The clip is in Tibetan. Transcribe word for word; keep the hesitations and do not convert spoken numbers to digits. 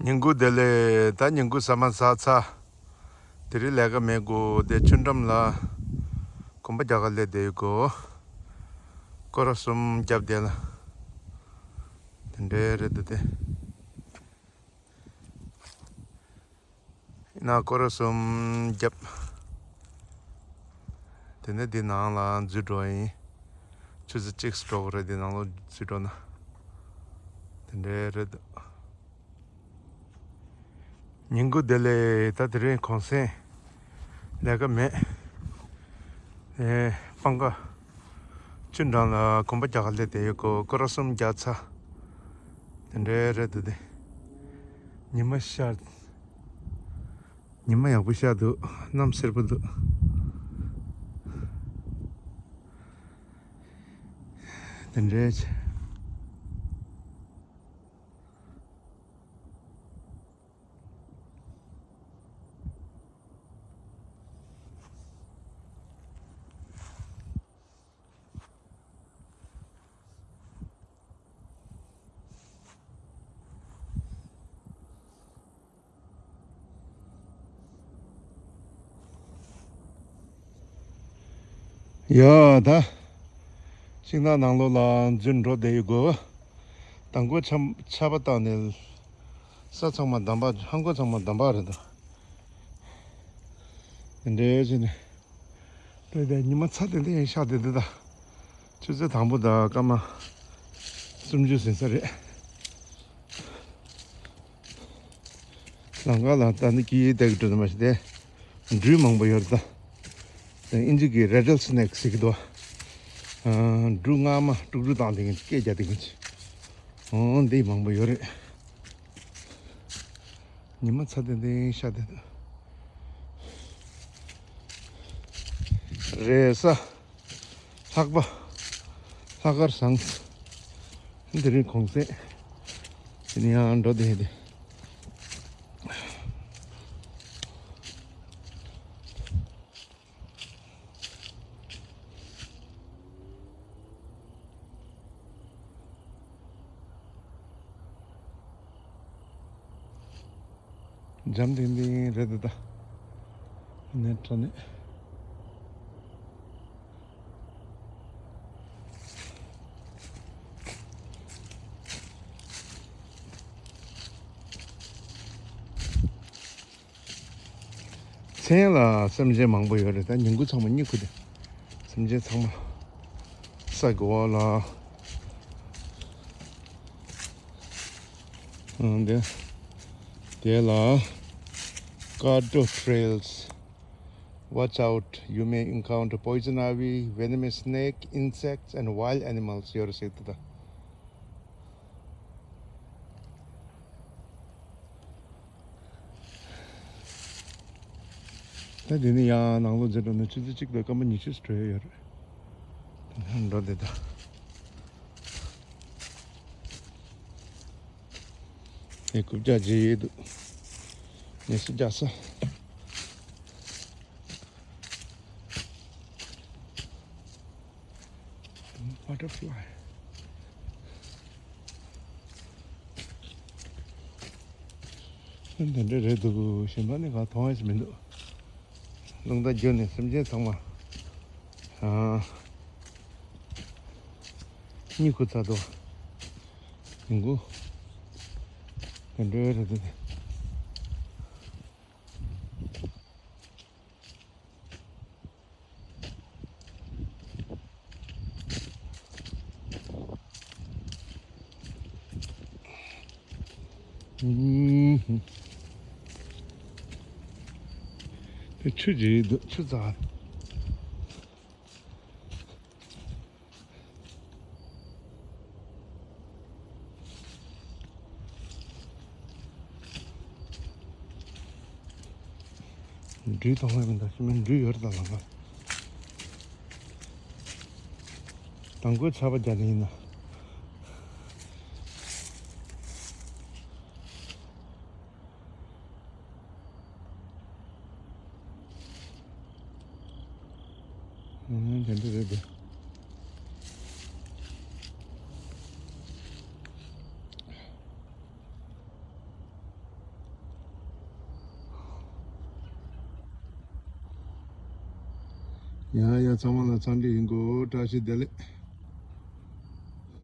ཉིན་གུང་བདེ་ལེགས། ད་ཉིན་གུང་ཟ་མ་ཟ་ཚར། དེ་རིང་ལས་ཀ་མེད་གོ། དེ་ཆུ་འགྲམ་ལ་གོམ་པ་རྒྱག་ག་སླེབས་བསྡད་ཡོད་གོ། སྐོར་ར་གསུམ་བརྒྱབ་བསྡད་ལ། དེ་འདྲའི་རེད་འདུག་སྟེ། ཡིན་ན་སྐོར་ར་གསུམ་བརྒྱབ། དེ་ནས་འདི་ནང་ལ་འཛུལ་འགྲོ་ཡིན། ཆུ་ཚོད་གཅིག་འགྲོ་གི་རེད། འདི་ནང་ལ་འཛུལ་འགྲོ་ན། དེ་འདྲའི་རེད་འདུག་ཉིན་གུང་བདེ་ལེགས། ད་དེ་རིང་གུང་སེང་ལས་ཀ་མེད། ཨེ། སྤང་ཁ་ཆུ་འགྲམ་ལ་གོམ་པ་རྒྱག་ག་སླེབས་བསྡད་ཡོད་གོ། སྐོར་ར་གསུམ་བརྒྱབ་ཚར། དེ་འདྲའི་རེད་འདུག་སྟེ། ཉི་མ་ཤར། ཉི་མ་ཡག་པོ་ཤར་འདུག་གནམ་སེར་པོ་འདུག་དེ་འདྲའི་ཆེ། ཡ་ད། ཤིང་ནགས་ནང་ལོགས་ལ་འཛུལ་འགྲོ་བསྡད་ཡོད་གོ། དང་པོ་ཆམ་ཆར་པ་བཏང་ནས་ས་ཚང་མ་འདམ་པ། ཧང་གོ་ཚང་མ་འདམ་པ་རེད་འདུག་དེ་འདྲའི་བྱས་ནས། དེ་དེ་ཉི་མ་ཚ་ཏན་ཏན་ཤར་བསྡད་འདུག་ད། ཆུ་ཚོད་དང་པོ་དང་སྐར་མ་སུམ་ཅུ་ཟིན་ས་རེད། ལམ་ཁ་ལ་ད་ནི་སྐྱིད་ལྡང་གི་འགྲོ་ནི་མ་གཞི་དེ། སྦྲུལ་མང་པོ་ཡོད་རེད་ད། དེ་ཨིན་ཇི་གི་རེ་ཌལ་སི་ནེག་ཟེར་གི་འདུག་ཨ། སྦྲུལ་རྔ་མ་དཀྲུག་དཀྲུག་བཏང་དེ་གི་སྐད་རྒྱག་དེ་གི། འོ་འདི་མང་པོ་ཡོད་རེད། ཉི་མ་ཚ་ཏན་ཏན་ཤར་བསྡད་འདུག་རེས་གཟའ། ལྷག་པ། ལྷག་དཀར་བཟང་། དེ་རིང་གུང་སེང་། དེ་ནས་ཡང་འགྲོ་བསྡད་དེ། འཇམ་ཐིང་ཐིང་རེད་འདུག་ད། ནས་དྲ་ནས། མཚན་ལ་སེམས་ཅན་མང་པོ་ཡོད་རེད། ད་ཉིན་གུང་ཚང་མ་གཉིད་ཁུག་སྟེ། སེམས་ཅན་ཚང་མ་ས་གི་འོག་ལ། ཨང་། འདི། དེ་ལ། Cardo Trails. Watch out, you may encounter poison ivy, venomous snake, insects and wild animals. ཡོད་རེད་ཟེར་འདུག་ད། ད་དེ་ནས་ཡང་ནང་ལོགས་འཛུལ་འགྲོ་ན་ཆུ་ཚོད་གཅིག་དང་སྐར་མ་ཉི་ཤུ་འགྲོ་ཡ་ཡོད་རེད། ད་འགྲོ་བསྡད་ད། ངས་རྐུབ་བཀྱག་བརྗེ་ཡས་འདུག་ངས་སུ་བཀྱག་ས། Butterfly. དེ་འདྲ་རེད་འདུག་གཞན་པ་ནི་གང་མཐོང་ཡས་མི་འདུག་རླུང་རྟ་བརྒྱུད་ནས་སེམས་ཅན་ཚང་མ། ཨ། གཉིད་ཁུག་ཚར་འདུག་ཡིན་གོ། དེ་འདྲའི་རེད་འདུག་ཨུམ། དེ་ཆུ་ཅིག་འདུག་ཆུ་རྩ། སྦྲུལ་གཏོང་བ་མི་འདུག་ཤི་མིན་སྦྲུལ་ཡོད་རེད་ད་ལམ་ཁ། དང་པོའི་ཆར་པ་རྒྱག་ནི་ཡིན་ན། ཨང་། དེ་འདྲ་རེད་འདུག། ཡང་ཡང་ཚང་མ་ལ་འཚམས་འདྲི་ཡིན་གོ། བཀྲ་ཤིས་བདེ་ལེགས།